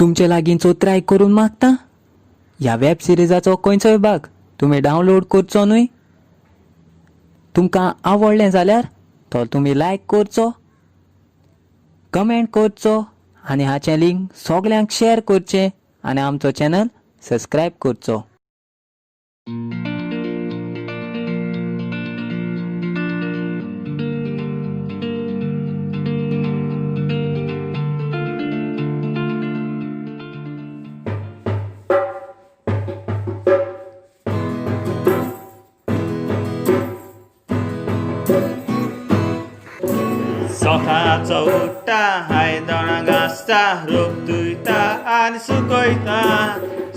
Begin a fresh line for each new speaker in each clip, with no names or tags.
तुमचे लागीं चोत्राय करून मागता, ह्या वेब सिरिजाचो खंयचोय भाग तुमी डावनलोड करचो न्हय. तुमकां आवडलें जाल्यार तो तुमी लायक करचो, कमेंट करचो आनी हाचें लिंक सगल्यांक शेअर करचें आनी आमचो चॅनल सबस्क्रायब करचो.
सकाळचो उठ्ठा आयदनां घासता, रोप धुयता आनी सुकयता.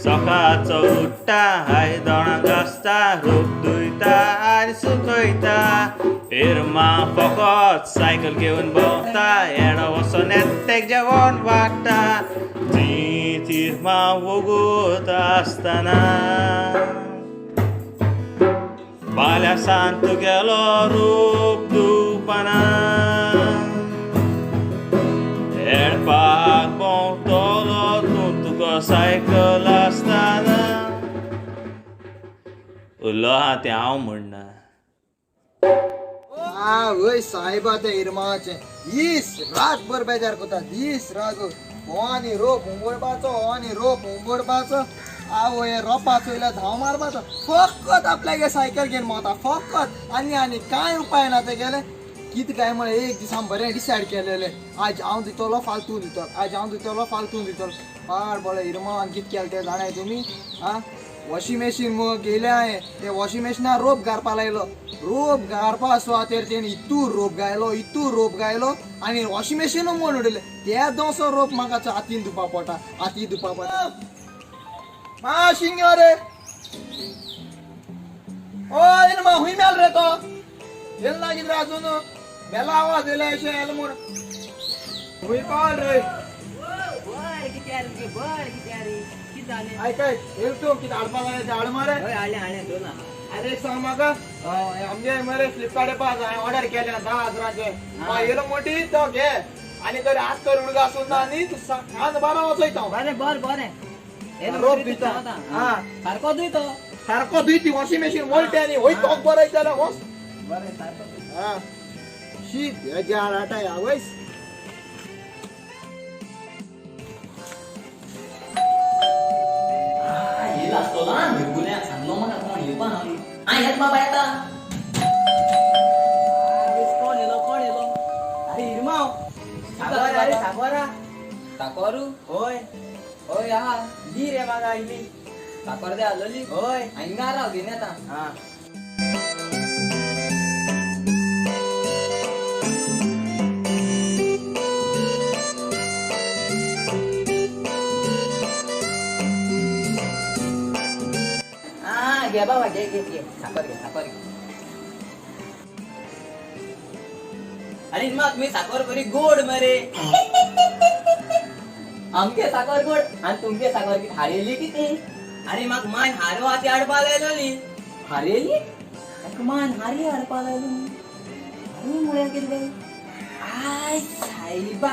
सकाळचो उठ्ठा आयदनां घासता, रोप धुयता आनी सुकयता. इरमा फकत सायकल घेवन भोंवता, येडो वचोन येतेक जेवण वाडटा. ती इरमा वगत आसतना फाल्यां सान तुगेलो रूप धुवपाना. हेडपाक भोंवतलो तूं तुका सायकल आसतना. उरलो आहा तें हांव म्हणना.
वय सायबा, ते इरमाचे दीस रात भर बेजार करता, दीस रात. हो आनी रोप उंबडपाचो, हो आनी रोप उंबडपाचो. आवय, रोपा चोयल्यार धांव मारपाचो. फकत आपल्यागे सायकल घेवन भोंवता फकत. आनी आनी कांय उपाय ना तेगेले. कितें काय म्हळें, एक दीस हांव बरें डिसायड केलेलें, आज हांव दितलो फाल तूं दितलो, आज हांव दितलो फाल तूं दितलो. पाड बरें, इरमान कितें केलें तें जाणाय तुमी? आं, वॉशिंग मॅशीन मुगो घेयलें हांवें. ते वॉशिंग मॅशिनार रोप घालपा लायलो. रोप घालपा सुवातेर तेणी इतू रोप घायलो, इतू रोप घायलो आनी वॉशिंग मॅशीनूय मोडून उडयलें. ते दोसो रोप म्हाका हातीन धुवपा पडटा, हातीन धुवपा पडटा. माशिंग यो रे. ओ इरमा, हुंय मेल रे तो? येल ना कितें रे अजून? बेला आवाज येयला अशें येल म्हूण. हुंय पावल रे? आयक आयक, येल तूं कितें हाडपा जाय तें हाड मरे. आनी एक सांग म्हाका, आमगे मरे फ्लिपकार्ट एपार हांवें ऑर्डर केल्या 10,000चे येयलो मोटी तो घे. आनी तर आज तर उडगा आसून ना न्ही, तूं सांज 12 वचयता हांव.
बरें बरें बरें.
रोप दिता. हा.
सारको दुय तो.
सारको धुय ती वॉशिंग मॅशीन वळटे आनी वय तोक बरयत जाल्यार वच.
बरें, सारको धुय.
हा, शीत हेज्या हाडाटाय आवयस.
येयला आसतलो आं भिरकुल्या. सांगलो म्हाका कोण येवपा ना. आं, येता बाबा, येता. कोण येयलो, कोण येयलो?
अरे इरमाव, साकोर. अरे साकोरा.
साकोरू?
होय.
हय आहा.
दी रे म्हाका इल्ली.
साकोर जाय आसलोली?
होय.
हिंगा राव, घेवन येता.
हा.
आं, घे बाबा, घे घे घे, साकर घे, साकर घे.
अरे इरमा, तुम्ही साकोर बरी गोड मरे.
आमगे साकर गोड आनी तुमगे साकर कितें हारेली कितें?
अरे म्हाका मान हारो आती हाडपा लायलोली.
हारेली? ताका मान हारी हाडपा लायलो. हारी म्हळ्यार कितें? I सायबा,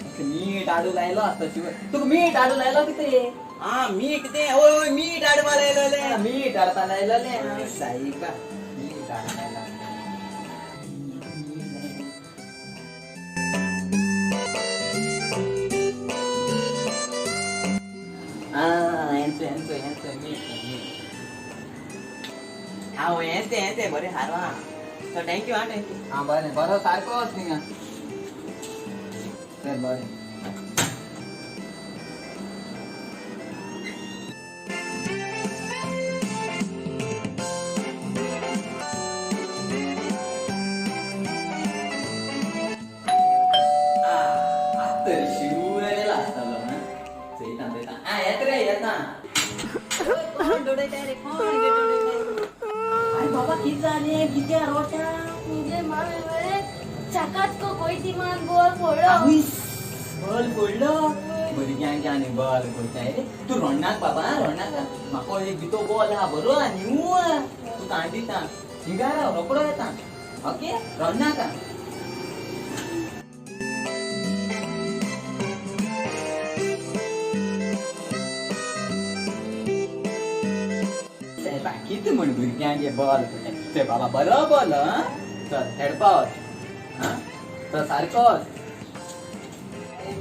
ताका मीठ हाडू लायलो आसतो शिवर. तुका मीठ हाडू लायलो कितें?
हा, मीठ तें. होय होय, मीठ हाडपा लायलोलें.
मीठ हाडपा लायलोलें. I सायबा, मीठ हाडपा लायलो. आं, हेंच हेंच हेंच मीठ मीठ.
हा, होय, हेंच तें, हेंच तें. बरें हारो हा. सो thank you हा, thank you.
आं, बरें, बरो सारको वच थिंगा. चल बरें. आतां तरी शिवर येयला आसतलो. हा, चोयता चोयता. आं, येता रे, येता. कोण उडयता रे? कोण गेट उडयता? आरे बाबा, कितें जालें? कित्या रोटा?
म्हणजे मामे मरे चाकाच को कोयती मान बॉल फोडलो.
आवयस, बॉल फोडलो? भुरग्यांक आनी बॉल फोडटाय रे? तूं रोडनाक बाबा, रोडनाक. म्हाका एक बितो बॉल आहा, बरो आहा, न्यू आहा, तुका हाड दिता. हिंगा राव, रोकडो येता. ओके, रोडनाका.
कितें म्हण भुरग्यांक हे बॉल पडटा. बाबा बरो बॉल. चल खेळपा वच. चल सारको वच.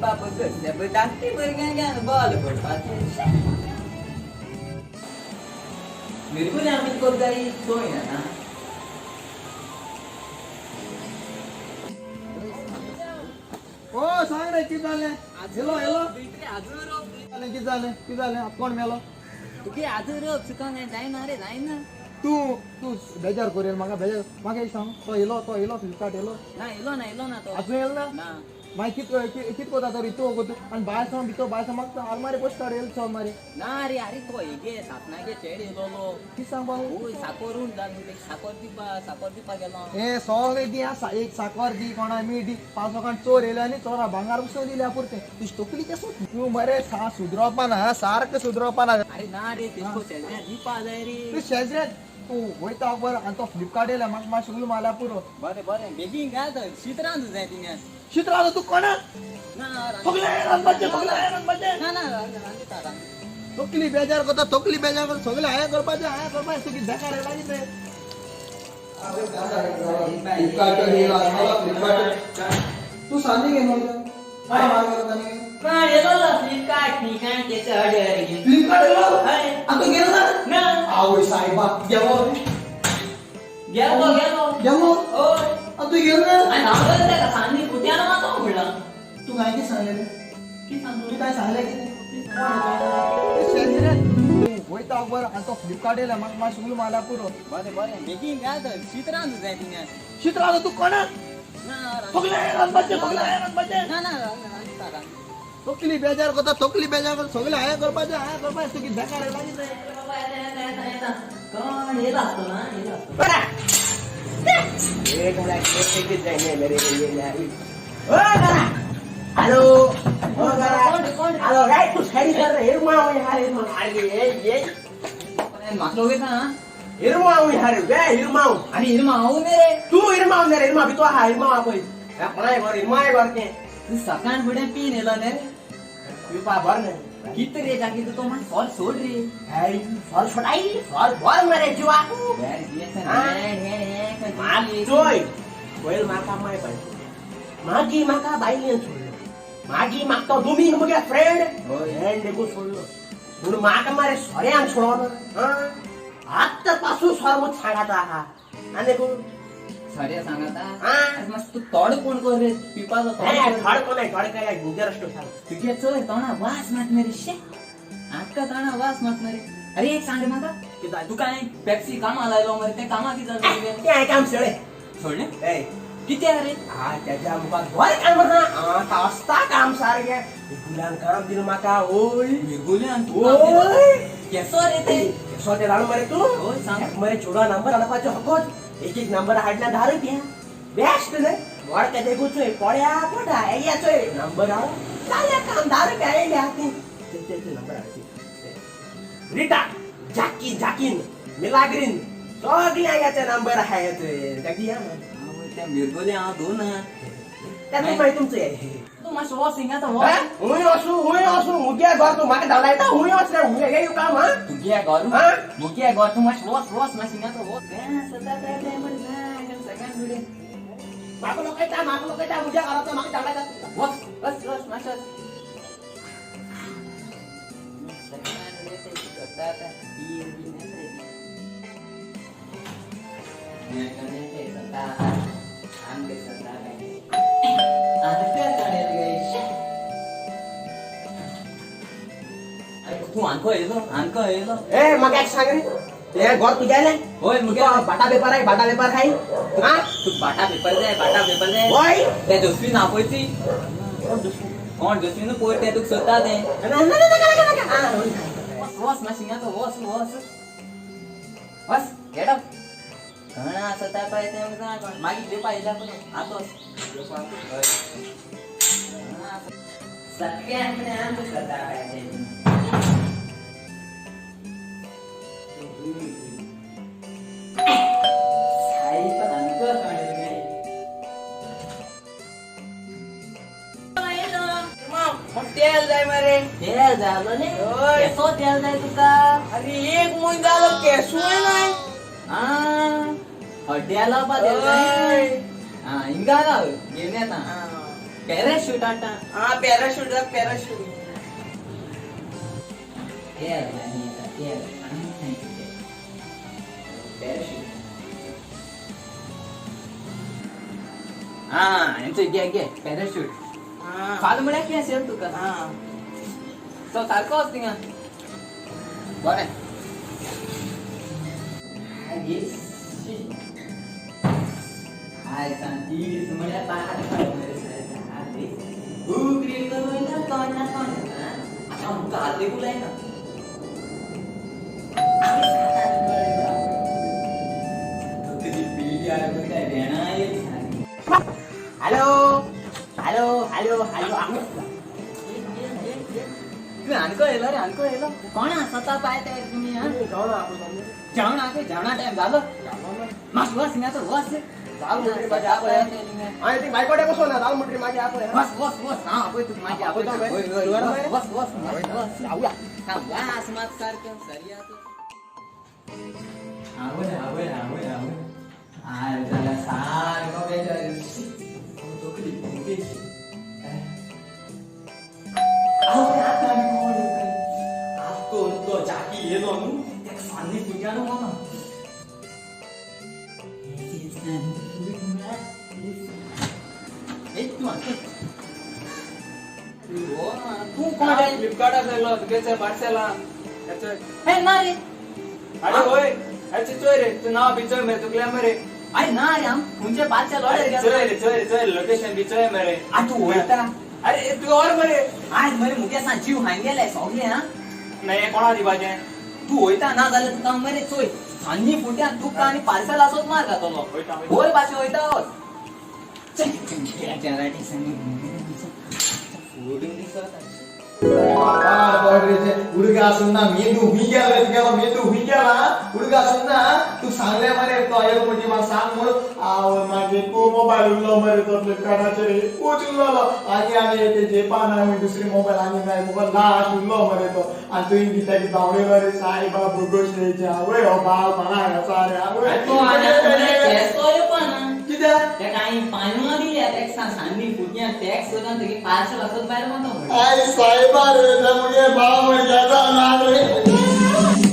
बाबा कसले धाकटे भुरग्यांक बॉल पडपाचें. मिरगुले आमी कोण जाय चोय ना.
ओ सांग रे कितें जालें? येलो येलो कितें जालें? कितें जालें? कोण मेलो?
तुगे आजून रोप चुकोंक जायना रे, जायना.
तूं तूं बेजार करेल म्हाका. बेजार म्हाका एक सांग, तो येलो, तो येलो फ्लिपकार्ट येलो?
ना येलो ना, येलो ना तो.
आजून येलो ना?
ना.
मागीर कित कित कोता तर इतो तूं आनी भायर सावन भितर भायर सावन म्हाका आलमारी पोस्ट काड येयलो चल मारे.
ना रे, अरे तो हेगे सापनागे चेड येयलोलो.
कित सांग बाबू?
ओय साकोरून जाल साकोर दिवपा, साकोर दिवपा गेलो.
हे सगळे दी आसा, एक साकर दी, कोणा मीठ दी, पांच लोकांक चोर येयले आनी चोरा भांगार उसोवन दिल्या पुरतें. तुजी तकली केसो तूं मरे सा सुदरोवपा ना, सारकें सुदरोवपा ना.
अरे ना रे, तेजको शेजऱ्या दिवपा जाय रे.
तूं शेजऱ्या तूं वयता अकबर आनी तो फ्लिपकार्ट येयला म्हाका मातशें उलो मारल्या पुरो.
बरें बरें बेगीन घाल तर शीत रांदू जाय तिंगा.
शीत रांदू तूं कोणा?
ना
सगळें रांदपाचें, सगळें हांवें रांदपाचें.
ना ना रांदता रांदता.
तकली बेजार करता, तकली बेजार करता. सगळें हांवें करपाचें, हांवें करपाचें. तुगे बेकार येयला कितें? फ्लिपकार्ट येयला फ्लिपकार्ट. तूं सांगी घे न्हू काय मार करता न्ही?
कोण येयलो फ्लिपकार्ट न्ही काय तेचो ऑर्डर घे.
फ्लिपकार्ट येयलो?
हय.
आनी तूं गेलो ना?
ना.
आवय सायबा गेलो
गेलो गेलो.
गेलो.
ओय
आनी तूं गेलो ना?
आनी हांव बरें ताका सांगली पुत्यान मातो म्हणलां.
तूं काय कितें सांगलें?
कितें सांगू?
तूं काय सांगलें कितें? वयता अकबर आनी तो फ्लिपकार्ट येयला म्हाका मातशें उलो मारल्या पुरो.
बरें बरें बेगीन घाल तर शीत रांदू जाय तिंगा.
शीत रांदू तूं कोणा?
ना
सगळें हांवें रांदपाचें, सगळें हांवें रांदपाचें.
ना ना रांदता रांदता.
तकली बेजार करता, तकली बेजार करता. सगळें हांवें करपाचें, हांवें करपाचें. तुगे बेकार येयला कितें?
बाबा येता येता येता येता. कोण येयला आसतो ना, येयला आसतो.
हॅलो हॅलो राईट तू साडी कर हिरमाव यार हिरमाव. अरे ये ये
म्हाका वयता.
हिरमाव यार वे हिरमाव.
अरे हिरमाव न्ही रे.
तू हिरमाव न्ही रे, हिरमाव भितो आहा हिरमाव आपय कोणाय घर हिरमाय घर तें.
तूं सकाळ फुडें पीन येयलो न्ही रे.
पिवपा भर न्ही
कितें रे जाकी तूं तो मातसो सॉल सोड रे.
सॉल सोडाय सॉल भर मरे जिवाक. चोय पयल म्हाका माय बाय मागीर म्हाका बायलेन सोडलो, मागीर म्हाका तो दुमींग मुगे फ्रेंड फ्रेंड देखून सोडलो. पूण म्हाका मरे सोऱ्यान सोडलो. आत्तां पासून सोर म्हूण सांगाता आहा आनी देखून
सोऱ्या सांगाता. मातसो तूं तोड कोण कर रे पिवपाचो?
थोड कोण थोड काय गुजर सांग.
तुगे चोय तोंडा वास मात मरे. शे आक्का तोंडा वास मात मरे. अरे एक सांग रे म्हाका, तुका हांवें पेप्सी कामा लायलो मरे, तें कामा कितें जालें?
तें हांवें काम सोडलें.
सोडलें? कितें रे?
तेज्या मुखार बरें काम आसा, आसता काम सारकें. मिरगुल्यान काम दिलें म्हाका. ओय
मिरगुल्यान?
ओय
केसो रे तें?
केसो तें जाणा मरे तूं?
ओय सांग
मरे. चेडवा नंबर हाडपाचो हकोच एक एक नंबर हाडल्या 10 रुपया बेस्ट न्हय. मोड तेजें चोय पोळ्या पोटा येया चोय नंबर हाड जालें काम 10 रुपया येयल्या ती. नंबर हाडची रिटा जाकी जाकीन मिलाग्रीन सगळीं हांगाचे नंबर आहाय जाकी.
त्या मिरगुले हांव धुवन
तें मागीर तुमचें.
तूं मातसो वच हिंगा आतां वच.
हुंय वचूं, हुंय वचूं मुगे घर तूं म्हाका धांवडायता. हुंय वच रे, हुंय येयू काम. हा
तुगे घर मुगे घर तूं मातशें वच वच मातशें हिंगा आतां वच. सकाळ फुडें
म्हाका लोकयता, म्हाका लोकयता मुगे घरांतलो म्हाका धांवडायता.
वच वच वच मातशें वच. तूं आनको येयलो, आनको येयलो.
ए म्हाका एक सांग रे, तें घर तुगेलें?
हय मुगे.
बाटा पेपर आहाय, बाटा पेपर आहाय.
तुका बाटा पेपर जाय, बाटा पेपर जाय.
हय
तें जोस्फीन आपयची. कोण जोस्फीन पयर तें तुका सोदता तें. वच मातशें हिंगा वच वच वच गेट अप. घणा आसा त्या पळय तें कोण मागीर घेवपा येयल्या पुरो आतां वच. सगळ्यांक आमकां करता तेल जाय मरे.
तेल जालो न्ही.
हय.
केसो तेल जाय तुका?
अरे एक म्हयनो जालो केसूय नाय.
आ हड्ड्या लावपा तेल जाय.
हय.
आ हिंगा राव घेवन येता. पॅराशूट हाडटा.
हा पॅराशूट पॅराशूट.
तेल जाय न्ही आतां, तेल आनी खंय तेल. पॅराशूट. हा हेंचो घे घे पॅराशूट. फाल म्हळ्यार कितें असेल तुका? तो सारको वच थिंगा. बरें. आयज दीस म्हळ्यार पाड मरे. खूब रील करून वयता तोंडा तोंड. आतां आमकां हात देखूं लायना. तुजी भेणां येयली.
Hello hello hello hello.
तूं आनको येयलो रे, आनको येयलो. कोण आसा पाय ते तुमी? हा जेवणा जेवणा टायम जालो. मातशें वच हिंगा तर वच.
बायकोटे बसो ना जाल म्हणटरी मागीर आपय.
वच वच वच. हांव आपय तुका मागीर आपयता. वच वच वच.
जावया.
वास मात सारकें सरी आतां. आवय आवय आवय आवय. आय जाल्यार सारको बेजार. तकली फुटी. आवय आतां आनी कोण येता? आतां तो जाकी येयलो न्हू तेका सान्नी फुटया न्हू मामा. ए तूं आतां तूं कोण रे?
फ्लिपकार्टार येयलो तुगेचें पार्सेलां.
हे ना रे.
अरे होय हेचे चोय रे, तूं नांव बी चोय मरे तुगल्या मरे.
अरे ना रे, आम खंयचे पार्सल ऑर्डर
चोय
केला.
रे चोय रे चोय लोकेशन बी चोय मरे.
आ तूं वयता.
अरे तूं ऑर मरे.
आयज मरे मुगे सांग जीव हांग गेले सगळे. हा
नाही कोणा दिवपाचें?
तूं वयता ना जाल्यार तुका मरे चोय सान्नी फुट्यान तुका आनी पार्सल असोच मार घातलो.
वयता, वयता.
बोल भाशे वयता वच.
हुडगा असून ना मेंदू हुई गेला रे तुगेलो मेंदू हुई गेला. हुडगा असून ना तू सांगले मरे तो येलो म्हणजे म्हाका सांग म्हणून. आवय मागीर तूं मोबायल उरलो मरे तो फ्लिपकार्टाचेर एकूच उरलो. आनी आनी एक जेपान आनी दुसरी मोबायल आनी ना मोबायल लास्ट उरलो मरे तो. आनी तुवें दिता की धांवडे मरे सायबा भोगोश. आवय हो बाल पणा आसा रे आवय. कित्याक?
पार्सल असोच भायर मारता.
आई सायबा रे, मुगे बाळ मरे ना रे.